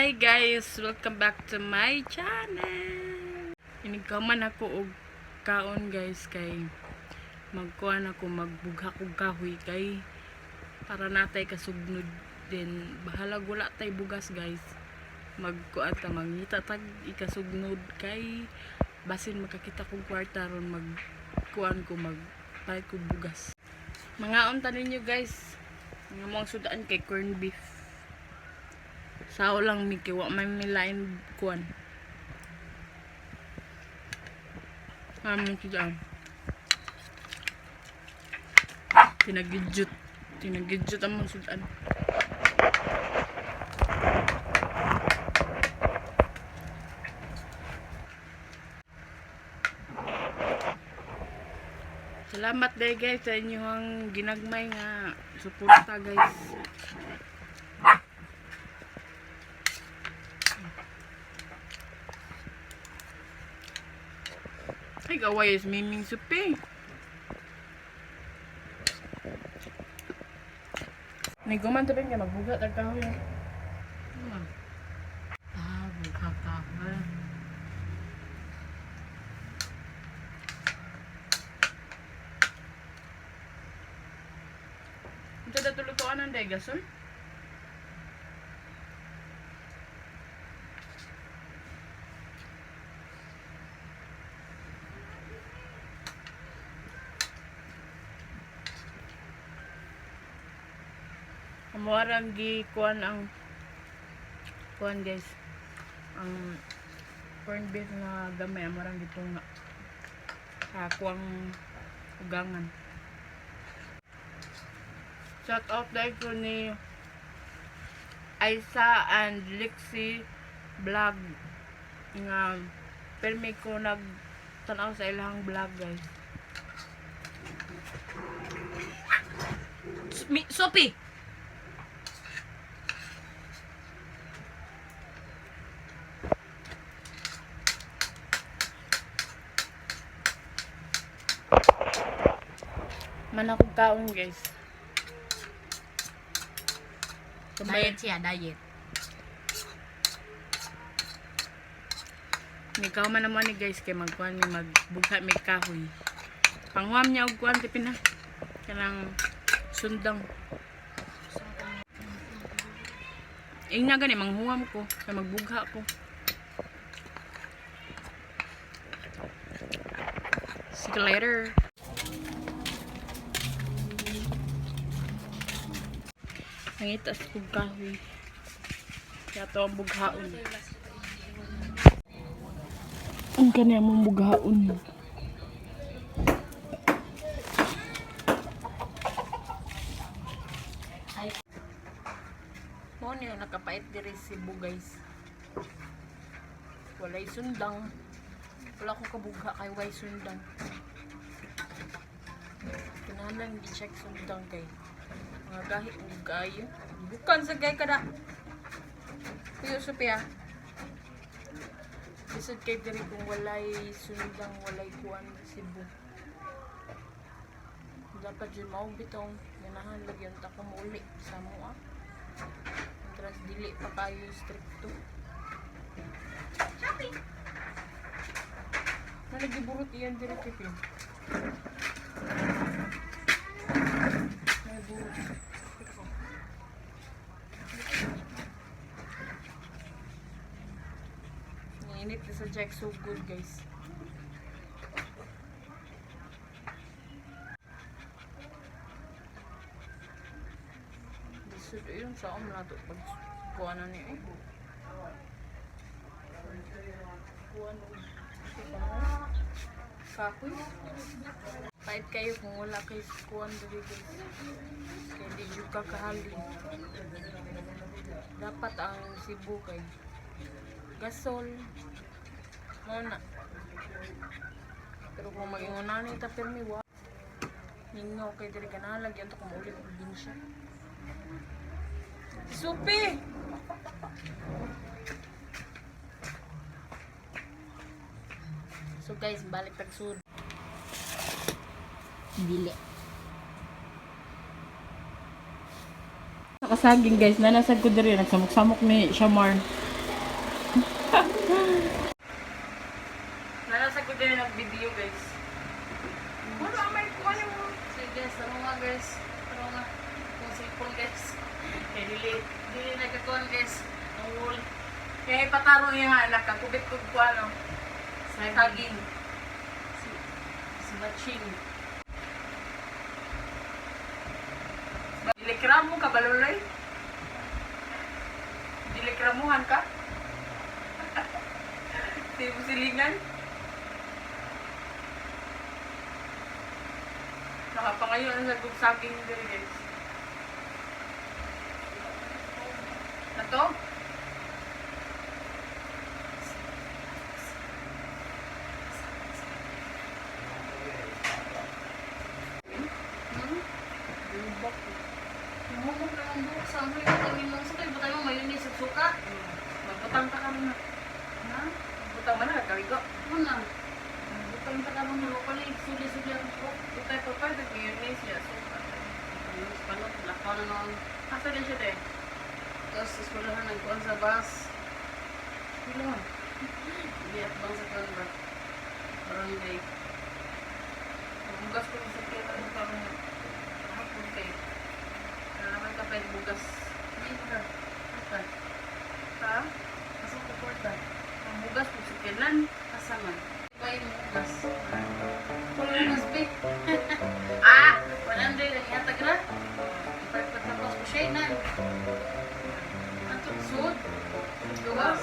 Hi guys! Welcome back to my channel! Inigkaman ako og kaon, guys, kay magkuan ako, magbugha kog kahoy kay para natay kasugnod din. Bahalag wala tay bugas, guys. Magkuan ta, mangita tag ikasugnod kay basin makakita kog kwarta ron, magkuan ko, magpalit kog bugas. Mga unta ninyo, guys. Nga mong sudaan kay corn beef. Sao lang mi kay wa man mi lain kuan. Among sudaan. Tinagidyot. Tinagidyot among sudan. Salamat day, guys, sa inyong ginagmay nga suporta, guys. Ay, gaway is miming supi. May guman tabi nga magbugat ang kahoy. Ah, bugha kahoy. Ito na tulutuan ng degason. Amuarang gi kuan ang kuan, guys. Ang corn beef nga gamay amorang gitunga. Sa kuang ugangan. Shout out dahil ko ni Aisa and Lixie Vlog nga permi ko nag tanaw sa ilang vlog, guys. Sophie! Manakog kaon, guys. Diet siya, diet. Nikaw man naman ni, guys, kay magkuan mi, magbugha mi kahoy. Panghuam niya og kuan tipin na. Kanang sundang. Ingna gani manghuam ko kay magbugha ko. See you later. Nangitas kog kahoy. Kaya to ang bughaon. Ang kanya mong bughaon. Mo niyo nakapait diri Cebu, guys. Walay sundang. Wala ko kabugha kay way sundang. Kinahanglan gi-check sundang kay mga gahi ug kaayo. Bukan sa gay kada. Kuya Sophia. Lisod kay diri kung walay sundang, walay kuan sa Cebu. Dapat jud mao bitong ganahan lagi unta ko muuli sa mua. Mientras dili pa kayo stricto. Shopping. Nalagiburot iyan diri kay. May burot. Niinit na sa Jack, so good, guys. Lisod yun sa om nato pag kuha na niya eh. Kuha na kahoy. Pait kayo kung wala kayo sa kuhan diri, guys. Kaya di jud ka kahalin. Dapat ang Cebu kay gasol. Mao na. Pero kung mag-ingon na ni ta pirmi wa. Mingaw kay diri ganahan lagi anto kung mauli probinsya. Supi! So guys, balik tag sud. Dili. Nakasaging, guys, nanasag ko diri, nagsamok-samok ni Shamar. Dili, dili nagkakuan, guys. Ang wool. Kaya ipatarong yung anak ka, kubit kog kuano. Saging. Si, si Matching. Dilikramo ka baluloy? Dilikramuhan ka? Silingan? Nakapangayon ang sagog saging diri, guys. Ato? Hmm? Namumog na ang buhok sa aming kami mong sa kayo. Butay mo mayonnaise at suka. Magbutang ta karon na. Ha? Magbutang man na kaligo. Ano na? Magbutang ta karon na. Ano pala yung suli-suli ang buhok? Butay pa pa mayonnaise ya suka. Mayonnaise pala. Lakaw na noon. Asa din siya te? Tapos eskwelahan nagkuhan sa bus. Pila. Hindi at bang sa kuhan ba? Barangay. Bugas ko sa kaya ng parang hapon kay. Ano naman ka pa bugas. Hindi mo na. Ata. Ha? Asa ko porta? Ang bugas ko sa kilan. Asa man? Bayin mo gas. Wala gas be. Ah! 100 ang ihatag ra. Pagpatapos ko siya na. Ato sud. Gawas.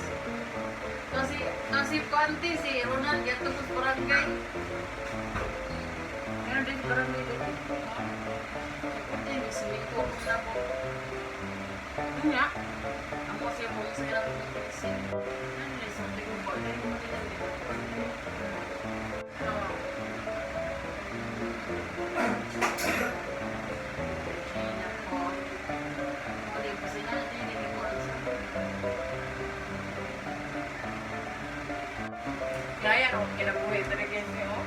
Kasi kasi kuanti si Ronald yato sa barangay. Meron din sa barangay dito. Kunti may simento ko na po. Ano nga? Amo siya mo sa ilang kasi. Ano ni sa tingog ko dai mo nila di. No. China ko. Wala pa sila din ni ko sa. Gaya no, kinabuhi talaga siya. Oh.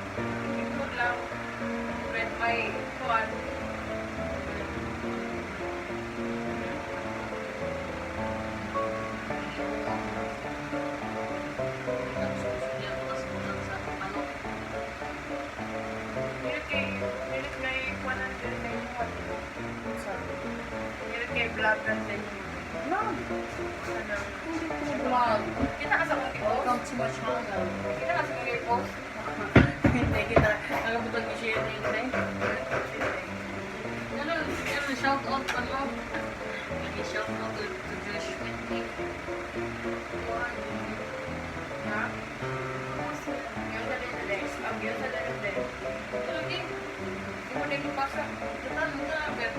Ikot lang. Red may kuan. Pilit kay kuanan din kay kuan. Pilit kay vlogger sa inyo. No, Ano? hindi ko vlog. Kita ka sa kong i-post? Welcome to my channel. Kita ka sa kong i-post? Hindi kita. Nakabutang i-share na yun eh. Ano, ano, shout out ano? Lagi shout out to Josh Whitney. Ha? Yung sa din sa Ang yun sa din. Lagi, Hindi mo din ipasa. kita mo na pero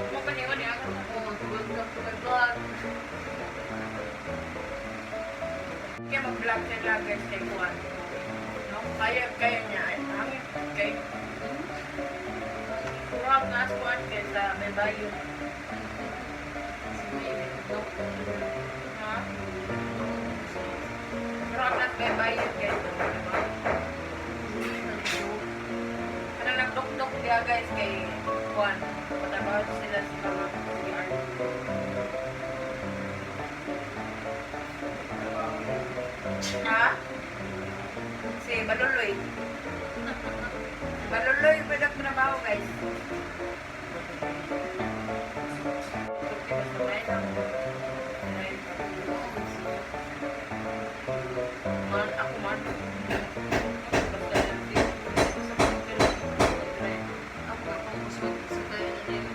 Mo pa niyo niya. oh, welcome to my vlog. Kaya mag-vlog siya lang guys kay Kuan. No? Kaya, kaya niya. Ay, hangit kay Kurang na Kuan kay sa may bayo. Si May, no? Ha? Kurang na may bayo guys. Diba? Ano nagdukdok niya guys kay Kuan. Patabaw sila sa mga CR. Ha? Si Baluloy. Baluloy, pwede trabaho guys. Man, ako man. Basta healthy. Sa pagpil, ako akong uswag sa tayo na rin.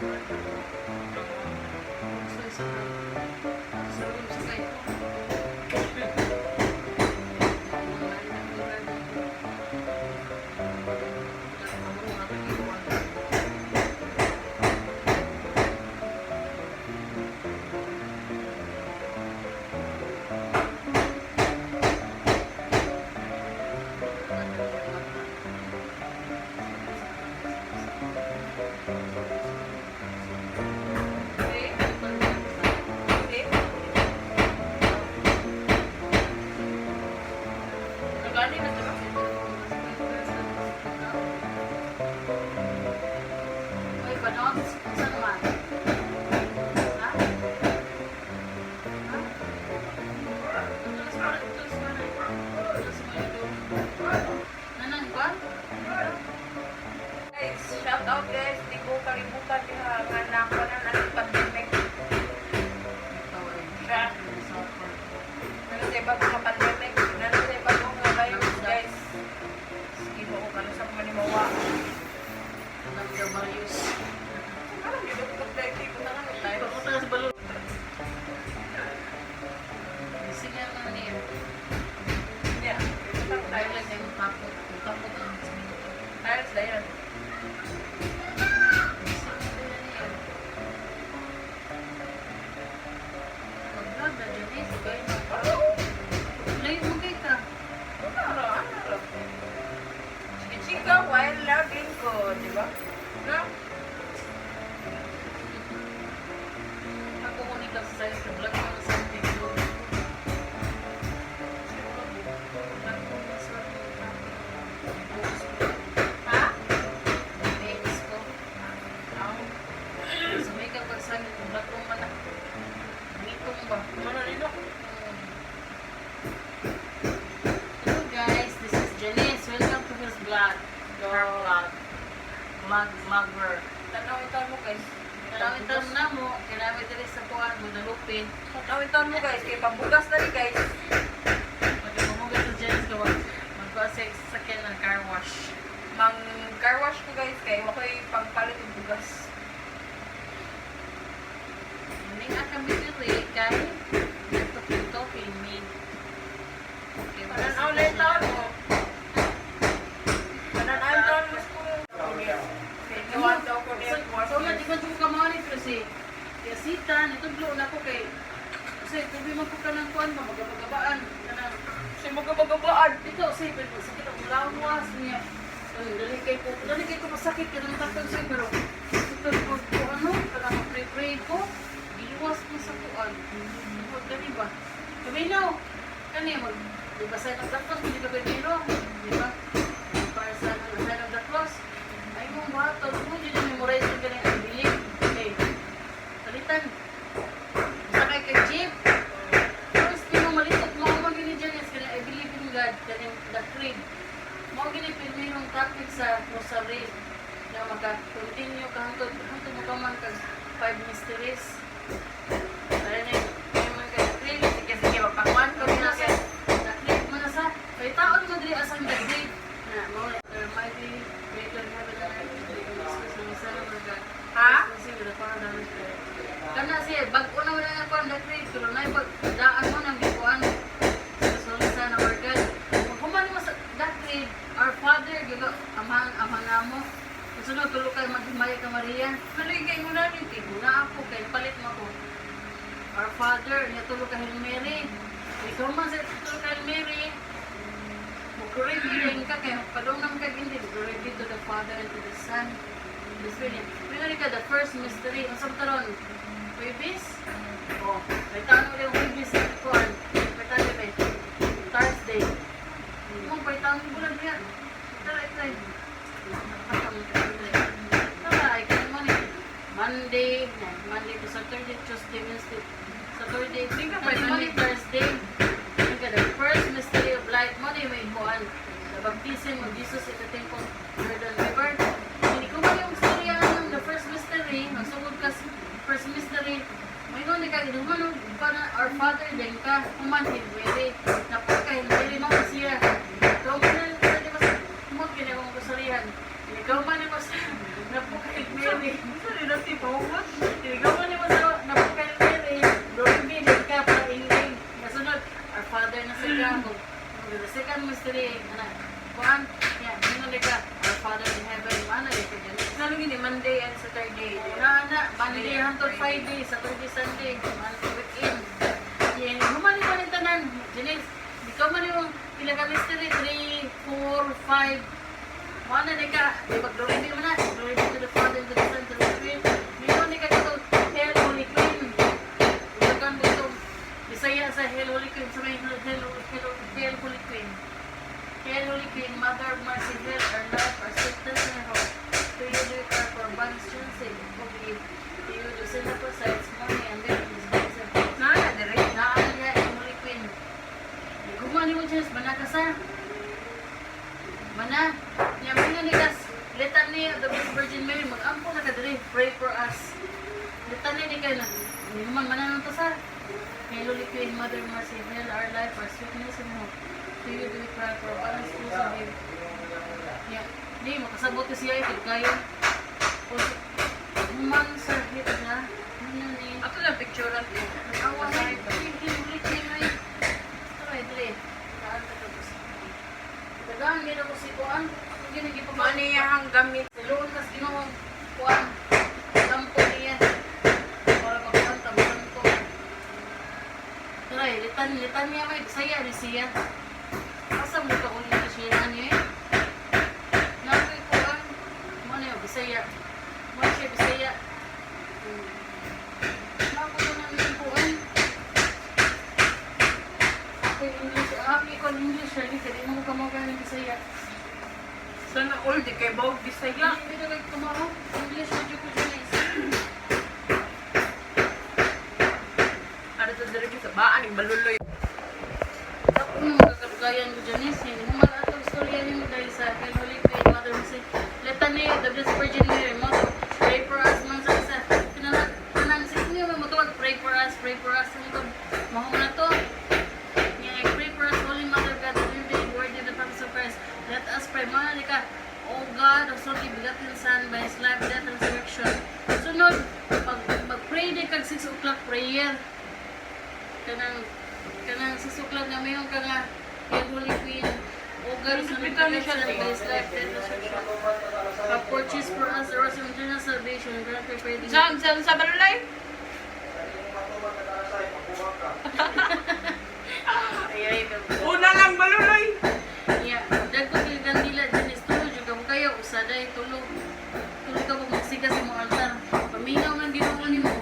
Uswag sa sa room sa kayo. Sa lakong man na. Ngitong ba? Ano nino? Hello guys, this is Janice. Welcome to his vlog. Her vlog. Vlog vlogger. Tanawin taon mo, guys. Tanawin taon na mo, kinamit diri sa kuan, Guadalupe. Tanawin taon mo, guys, kay pambugas na rin, guys. Magpamugas sa Janice ka magkuha sa sakyan ng car wash. Mang car wash ko, guys, kay wakoy pagpalit og bugas. Ning kami diri kay nagtupin-tupin mi. Okay, Pananaw na yung taon mo. Pananaw yung taon mo sa kung kay daw ko niya. So, na di ba yung kamali pero si Yasita, nitudlo na ko kay kasi tubi man ko ka ng kuan ba magabagabaan kanang Si magabagabaan. Dito, say, pero sakit ang lawas niya. Ay, dali kay ko masakit, kaya nang takot siya, pero ito ko, ko ano, kaya pray-pray ko, giwas ko sa kuan. Huwag gani ba? Kamino, kani, mag, di ba sign of the cross, hindi ka pwede, di ba? Para sa sign of the cross, ay mong bato, mo yun yung memorize ko galing ang bilib. Okay, palitan. Sakay kay jeep. First thing mo malitot mo ang gini Janice kaya I believe in God kani the creed. Mao gini pirmirong topic sa rosary na maka-continue ka hangtod hangtod mo ka man kag five mysteries. Kaya na kaya man kay the creed. Sige, sige, magpakuan ko Kaya niya na sa guys. the creed man na sa kay taon mo diri asang the creed. Na mao na Almighty Creator of heaven and earth. Jesus the Son of God. Ha? Kana siya, bag-o na wala nga kuan the creed, pero na pag daan mo nang gikuan sa Solisa na our God. Maghuman mo sa the creed, our Father, gigo, amang amang namo. Sunod tulo kay maghimaya ka Maria. Ano yung kay mo na rin? Una ako kay palit mo ako. Our Father, niya tulo ka Hail Mary. Ikaw man sa tulo ka Hail Mary. Glory be din ka kay padung naman kag hindi. Glory be to the Father and to the Son and to the Spirit. Pero ka the first mystery unsa ba taron? Huwebes? Oh, may tanong ulit Huwebes sa kuan. May tanong ba? Thursday. Mo may tanong bulan niya. Tara try. Tara, ay kaya mo ni Monday, Monday to Saturday, Tuesday, Wednesday, Saturday, Hindi ka Monday, pwede. Monday, Thursday. Hindi ka the first mystery of life. Monday may kuan. The baptism of Jesus in the temple, Jordan River. Hindi ko man yung storya ng the first mystery, magsugod ka sa first mystery. May ni ka inuman pa na our Father din ka, human Hail Mary. Napaka Hail Mary mo siya. Ikaw man na sa di ba sa mo kini akong kasalihan. Ikaw man ni sa napaka Hail Mary. Sorry, nati pa ako. Ikaw man ni sa napaka Hail Mary. Glory be din ka para inging. Kasunod, our Father na sa ka. The second mystery, ana, kuan, ya, ingon ka, our Father in heaven, mana di ka dyan. Ano gini, Monday and Saturday. Na na, Monday hangtod Friday, Saturday, Sunday, Monday weekend. Yan, humani pa rin tanan. Janice, di ka man yung pila ka mystery, 3, 4, 5. Mana di ka, di ba glory be man na, glory be to the Father, and to the Son, to the Spirit. Di mo ni ka katong Hail Holy Queen. Ulagan mo itong Bisaya sa Hail Holy Queen, sa may Hail, Hail, Hail, Hail Holy Queen. Hail Holy Queen, Mother of Mercy, hail our love, our sweetness and our hope. To you do our forbangs of Eve. To you do send up our sides, money and death in this place of Na, dire. Naan niya ang Holy Queen. Gumani mo Diyos, mana ka sa? Mana? Niya mga nikas, litany of the Blessed Virgin Mary, mag-ampo na ka diri, pray for us. Litany ni kayo na, hindi naman mana nang to sa. Hail Holy Queen, Mother of Mercy, hail our life, our sweetness and hope. To you do we cry for balance schools of you. Yeah. Di, makasabot ko siya, ito kayo. Human sa hit na, ano ni? Ato lang picturean ko. Awa na, Holy Queen, ay. Tara, dili. Saan ka tapos? Dagan, gina ko si Kuan. Ako gina gipamani. Mani ang gamit. Siluon kas Ginoo kuan. Lampo niya. Para makuan tabuhan ko. Tara, litan litan niya may Bisaya ni siya. Asa mo ka kung English niya niya eh? Nakoy kuan. Mo na yung Bisaya. Mo siya Bisaya. Nako ko na yung kuan. Ako yung English, ako yung English, really, kaya mo ka mo ng Bisaya. Sana all di kay Bog Bisaya. Hindi na kayo kumaro. English na dyan ko dyan eh. ning baluloy. Ako nang kakadugayan ko, Janice. Hindi mo man atong istorya nimo dahil sa Hail Holy Queen, Mother Mercy. Litany, the Blessed Virgin Mary, Mother, pray for us, man sa kinanak, tanan, sige niyo, may matuwag, pray for us, pray for us. Ang tog, mahong na to. Nga, pray for us, Holy Mother God, that we may be worthy of the promise of Christ. Let us pray. Mga ka, O God, of only begotten Son, by His life, death, and resurrection. Sunod, pag, mag-pray din kag 6 o'clock prayer. Kanang 6 o'clock nga mayon ka nga, Hail Holy Queen, O God, of only Bitaw ni begotten siya, Son, by His life, death, and resurrection. Have purchased for us the rose of eternal salvation, grant we pray thee. Saan sa baluloy? Ay, ay, Una lang baluloy. Yeah, dagko kay kandila dyan is tulog jud ka kayo usaday tulog. Tulog ka pag magsiga sa mga altar. Paminaw man Ginoo nimo.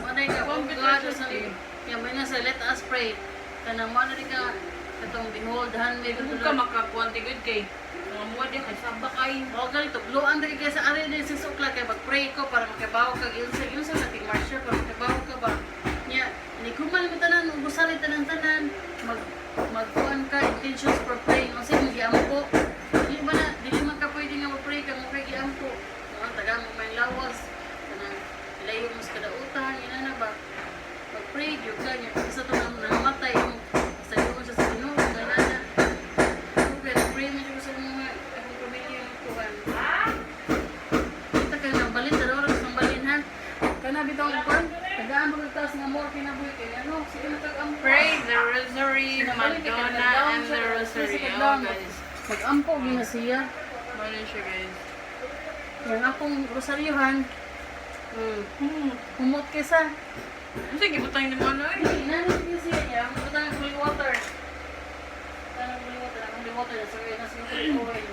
Maday ka Kung oh bitaw God siya, sa eh. Yeah, may nasa let us pray. Kanang mo na di ka katong behold handmaid of Huwag the ka Lord. makakuan tigod kay mga muwa diya kay saba kay. O ganito, gluan diri kay sa ari din sa o'clock kay mag-pray ko para makabaw ka unsa unsa na ting marcher para makabaw ka ba. Nya, ni kumal mo tanan ubosari tanan tanan mag magkuan ka intentions for praying unsa imong giampo. Dili ba na dili man ka pwede nga mag-pray ka mo kay giampo. Ang taga mo may lawas kanang layo mo sa kadautan ina na ba. Mag-pray gyud ka nya isa to nang namatay mo sa siya sa Ginoo kana na. Okay, pray mo jud sa mga akong pamilya ng kuan. Kita kay nang balin sa oras ng balin ha. Kana bitaw ang kuan, tagaan mo kag taas nga more kinabuhi kay ano, sige mo tag ampo. Pray the rosary, Madonna and the rosary. Oh, guys. Mag-ampo gyud na siya. Ano siya, guys? Yang akong rosaryohan. Humot kaysa. Sige, butang ni mo ano eh. Inanit niya siya niya, ang butang ng holy water. Butang ng holy water, ang holy water, sa kaya nasa holy oil.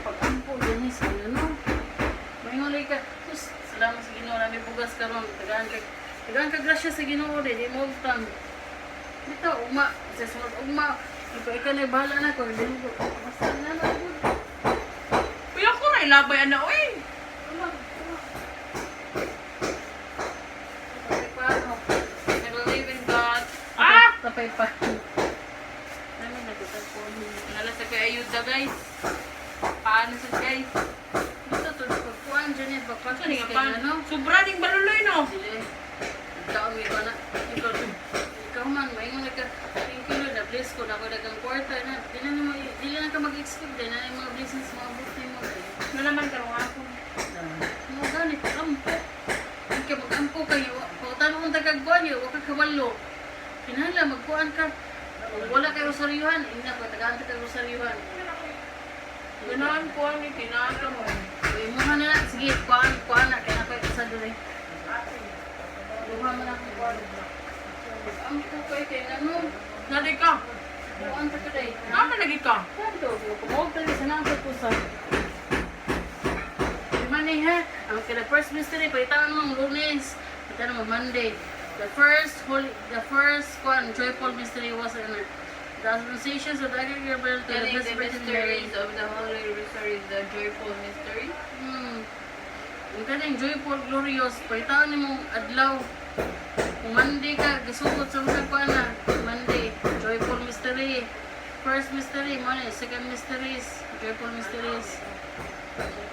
Pag-ampo, ganyan sa ano. Maingolay ka. Sus, salamat sa Ginoo, nami bugas karon. Tagaan ka grasya sa Ginoo, di mo utang. Dito, ugma, sa sunod ugma. Ikaw, ikaw na bahala na ko. Hindi ko, basta na na, good. Uy, ako na ilabay ana oy. Ugma, ugma. Tapay pa, ano. I believe in God. Ah! Tapay pa. Namin nagtatagpo. Nala sa kay ayuda, guys. Paano sa guys? Dito to pagkuan dyan eh, Ano pagpractice nga kay pa? ano. Sobra ding baluloy no. Sige. Ikaw may ko na. Ikaw, ikaw man, maingon na ka. Thank you Lord, na-bless ko na ako dagang kwarta na. Di na naman, di na ka mag-expect din na yung mga blessings mga buti mo. Ano naman karong ako. Mo gani pag-ampo. Hindi ka mag-ampo kayo. Pautan mo tagagbuan yun, wag ka kawalo. Kinahanglan magkuan ka. Kung wala kayo rosaryuhan, ina ko, tagaan ka kayo rosaryuhan. Ganahan ko ani kinata mo. Imuha na lang. Sige, kuhaan, kuhaan na. Kaya na ko isa doon eh. Duha man ako kuhaan. Ang kay kay ano? Nadi ka. Kuhaan ta kaday. Nama lagi ka. Kanto, kumuog tayo sa nang sa. Monday ha. Ang kila first mystery palitan mo ang Lunes, palitan mo Monday. The first holy, the first one joyful mystery was in the Annunciation of the Archangel Gabriel to the Telling Blessed the Virgin Mary. mysteries of the Holy Rosary, the joyful mystery. Ang kaning joyful glorious, palitan nimo adlaw. Kung Monday ka, gisugot sa mga kuan na. Monday, joyful mystery. First mystery, mo na, second mysteries, joyful mysteries.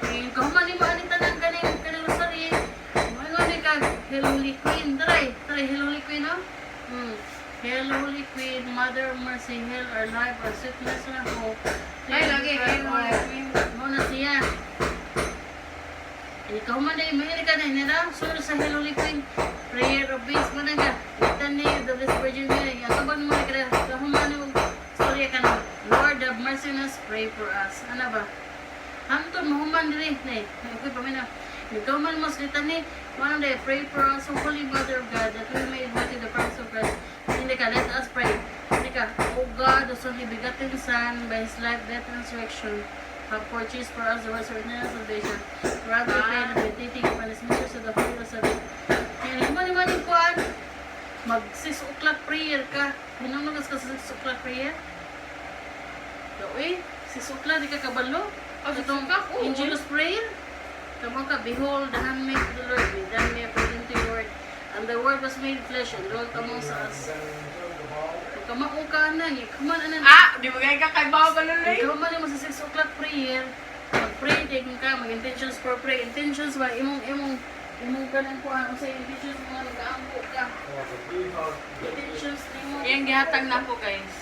Yung kahuman ni mo ani tanan kaning kaning rosary. Moingon ni ka, Hail Holy Queen, try, try Hail Holy Queen, oh. Hail Holy Queen, Mother of Mercy, hail our life, our sweetness and our hope. Ay, lagi, Hail Holy Queen. Mo na siya. Ikaw man ay mahilig ka na nila. Sunod sa Hail Holy Queen. Prayer of peace mo na ka. Litany of the Blessed Virgin Mary. Ang kabang mo na ka. Kahuman mo. Storya ka na. Lord have mercy on us. Pray for us. Ano ba? Hamton, mahuman diri. Nay, okay, pamina. Ikaw man mas litany. One day, pray for us, O Holy Mother of God, that we may worthy the promise of Christ. Hindi ka, let us pray. Hindi ka, O God, whose only begotten Son, by His life, death, and resurrection, have purchased for us the works of eternal salvation. Rather, pray and meditating upon His mysteries of the Holy Rosary. Yan, mo naman yung kuwan. Mag 6 o'clock prayer ka. Hinungod ka sa 6 o'clock prayer? Uy, 6 o'clock, di ka kabalo? Oh, 6 Itong o'clock? Oo. Angelus prayer. Tama ka, behold, the handmaid of the Lord, be done me according to your word. And the word Lord was made flesh and dwelt amongst us. Pagkamao ka na, kaman ana. Ah, di ba kay ka kay bawo baluloy? Ikaw man mo sa 6 o'clock prayer, mag-pray kay kung ka, mag-intentions for pray. Intentions ba, imong kanang kuan, unsay intentions mo nga nag-aampo ka. Intentions nimo. Yang gihatag na ko, guys.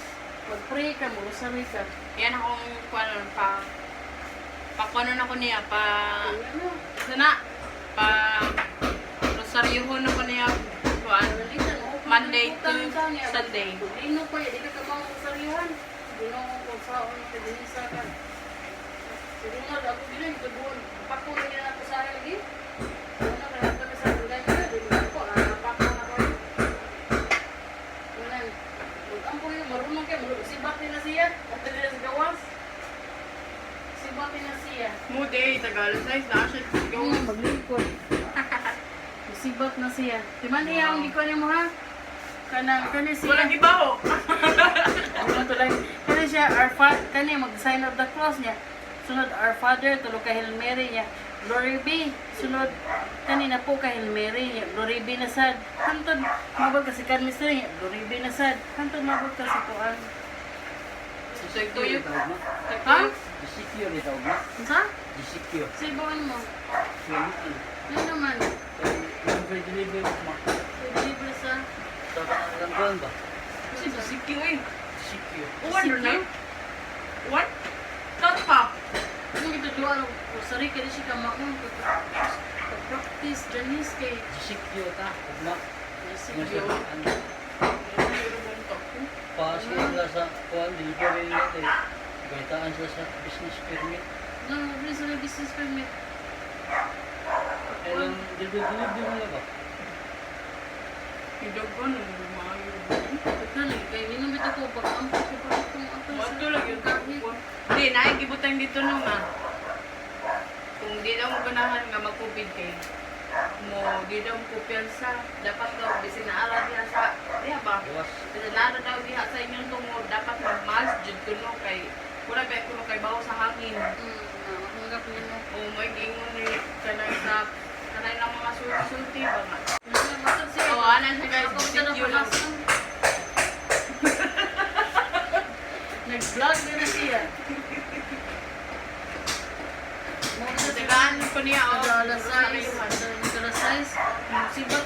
Mag-pray ka, mag-rosary ka. Yan akong kuan pa pa kuano na ko niya pa Ano? isa na pa rosaryohon na ko niya kuan Monday to Sunday. Dino pa, di ka kamang magsarihan. Dino ko saon ka din sa ka. Sige nga, ako gina, ikabuon. Pako na gina ako sa lagi. Ano kaya ako na sa lagi ka, di ba ako, pako na ko. Wala. Mag-ampo yun, marunong kayo, marunong. Sibak nila siya, at nila sa gawas. Sibak nila siya. Mo day Tagalog size na siya Oo, maglingkod. Sibak na siya. Di ba niya ang gikuan mo ha? Kanang kani siya. Wala gibaho. Ano to lang. Kani siya our father kani mag sign of the cross niya. Sunod our father tulo ka Hail Mary niya. Glory be. Sunod kani na po ka Hail Mary niya. Glory be na sad. Hantod mabot ka si kan mystery niya. Glory be na sad. Hantod mabot ka sa kuan. So tuyo. Ha? Disikyo ni tawag na. Unsa? Disikyo. Sa ibon mo. Ano? Ano naman? Yung delivery mo. Sa deliver sa Sa langkuan ba? Kasi sikyo eh. Disikyo. Uwan na. Uwan? Tot pa. Kung ito duwa, rosary kani siya kamaon. Practice Janice kay Disikyo ta. Ugma. Sige. Ano? Pa sila sa kuan delivery nila eh. Gaitaan sila sa business permit. No, please, sa business permit. Eh, yung delivery delivery nila ba? Hidagon ang maayo. Pagka kay minum bitaw ko pag ampo ko pa itong ato sa Wato lang yun. Di, naigibutang dito no ma. Kung di daw mo ganahan nga mag-COVID kay mo di daw mo kumpiyansa. Dapat daw bisin na ara diha sa diha ba? Gawas. Bisin na ara daw diha sa inyong tungod dapat mag-mask jud kuno kay wala ba kuno kay baho sa hangin. Makanggap niya mo. O may gingon ni kanang sa kanang lang mga sulti-sulti ba nga. Matod siya. Oh, ana siya guys, Ako bitaw secure lang. na Nag-vlog na na siya. Tagaan ko niya oh. Alas 6. Alas 6. Sibat